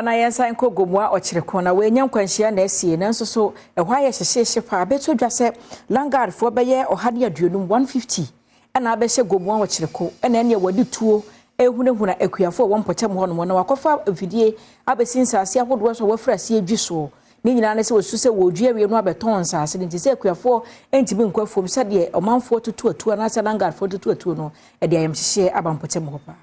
Na yɛnsan nkɔ Gomoa Ɔkyereko na wɔanya nkwanhyia na asie, nanso so ɛhɔ ayɛ hyehyeehye paa. Bɛtɔ dwa sɛ Landguardfoɔ bɛyɛ 150, 150, ɛna abɛhyɛ Gomoa Ɔkyereko, ɛna ɛneɛ wɔde tuo ehunahuna akuafoɔ a wɔn mpɔtam hɔnom na wakɔfa mfidie abɛsi nsaase ahodoɔ so a wɔafiri aseɛ dwi soɔ. Ne nyinaa ne sɛ wɔsu sɛ wɔdua awie no abɛtɔn nsaase no, nti sɛ akuafoɔ ntumi nkɔ afuom sɛdeɛ ɔmanfoɔ tutu atuo anaasɛ Landguardfoɔ tutu atuo no, ɛde ayamhyehyeɛ aba mpɔtam hɔ paa.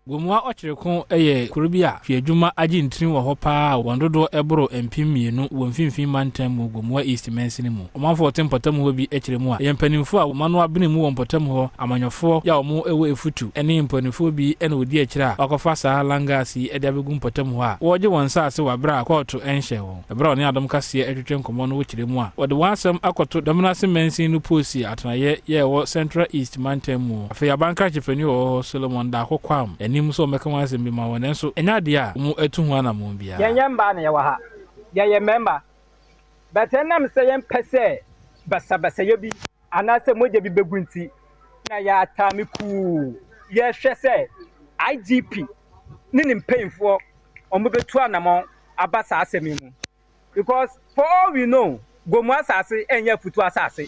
Gomoa Ɔkyereko yɛ kuro bi a hwɛadwuma agye ntini wɔ hɔ paa a wɔn dodoɔ boro 2000 wɔ Mfimfini Mantam mu, Gomoa East mansini mu. Ɔmanfoɔ a wɔte mpɔtam hɔ bi kyerɛ mu a, ɛyɛ mpanimfoɔ a wɔn ano abene mu wɔ mpɔtam hɔ, amanyɔfoɔ a wɔwɔ efutu ne mpanimfoɔ bi na wɔdi akyire a wɔakɔfa saa langas yi de abɛgu mpɔtam hɔ a wɔregye wɔn nsaase wɔ aberɛ a kɔɔto nhyɛɛ wɔn. Ɛberɛ a ɔne Adom Kaseɛ retwetwe nkɔmmɔ no wokyerɛ mu a, wɔde wɔn asɛm akɔto Dɔmenase mansin no poosi atenaeɛ yɛ ɛwɔ Central East mantam mu. Afei aban krakye panin a ɔwɔ hɔ, Solomon Darko Kwam, anim sɛ wɔmmɛka wɔn asɛm bi ma wɔn, nanso ɛnyɛ adeɛ a wɔatu ho anammɔn biara. Yɛnyɛ mmaa na yɛwɔ ha, yɛyɛ mmarima, but ɛnam sɛ yɛmpɛ sɛ basabasayɛ bi anaasɛ mogya bi bɛgu nti na yɛataa me kuu yɛhwɛ sɛ IGP ne ne mpanyinfoɔ wɔbɛtu anamɔn aba saa asɛm yi mu, because for all we know, Gomu asase ɛnyɛ afutuo asase.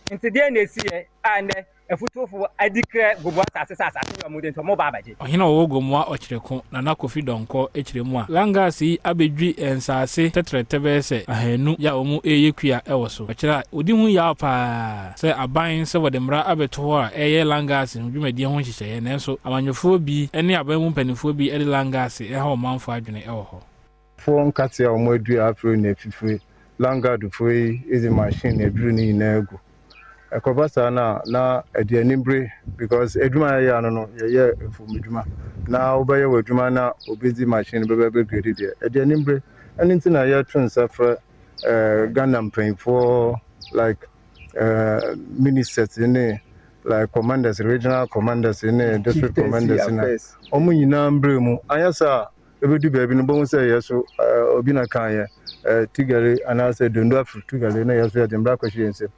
Nti deɛ na esi yɛ a nnɛ afutuofo adi krɛ Gomu asase sɛ asase yɛ ɔmo de, nti ɔmo ba abɛgye. Ɔhene a ɔwɔ Gomoa Ɔkyerɛko, Nana Kofi Donkor kyerɛ mu a, Langas yi abɛdwi nsaase tɛtrɛtɛ bɛyɛ sɛ 200 yɛ a wɔn reyɛ kua wɔ so. Ɔkyerɛ a, ɔdi ho yaw pa ara sɛ aban sɛ wɔde mmara abɛto hɔ a ɛreyɛ Langas ho dwumadie ho nhyehyɛeɛ, nanso amanyɔfoɔ bi ne aban mu mpanimfoɔ bi de Langas reha ɔmanfoɔ adwene wɔ hɔ. Foɔ nkate a wɔn adua afiri na afifire, Landguardfoɔ yi dze machine na aduru ne nyinaa agu. Ɛkɔba saa no a, na ɛde anibere because adwuma a yɛyɛ ano no, yɛyɛ mfomdwuma na wobɛyɛ w'adwuma na obi dze machine bɛbɛ bɛgrade deɛ, ɛde anibere. Ɛno nti na yɛto nsa frɛ Ghana mpanyinfoɔ like ministers ne like commanders, regional commanders ne district commanders, na wɔn nyinaa mbrɛ mu. Anyɛ saa a, ɛbɛdu baabi no, bɛhu sɛ yɛ so obi na kan yɛ tigale anaasɛ dondo afiri tugale na yɛ so yɛde mbra akɔhyɛ yɛn nsam.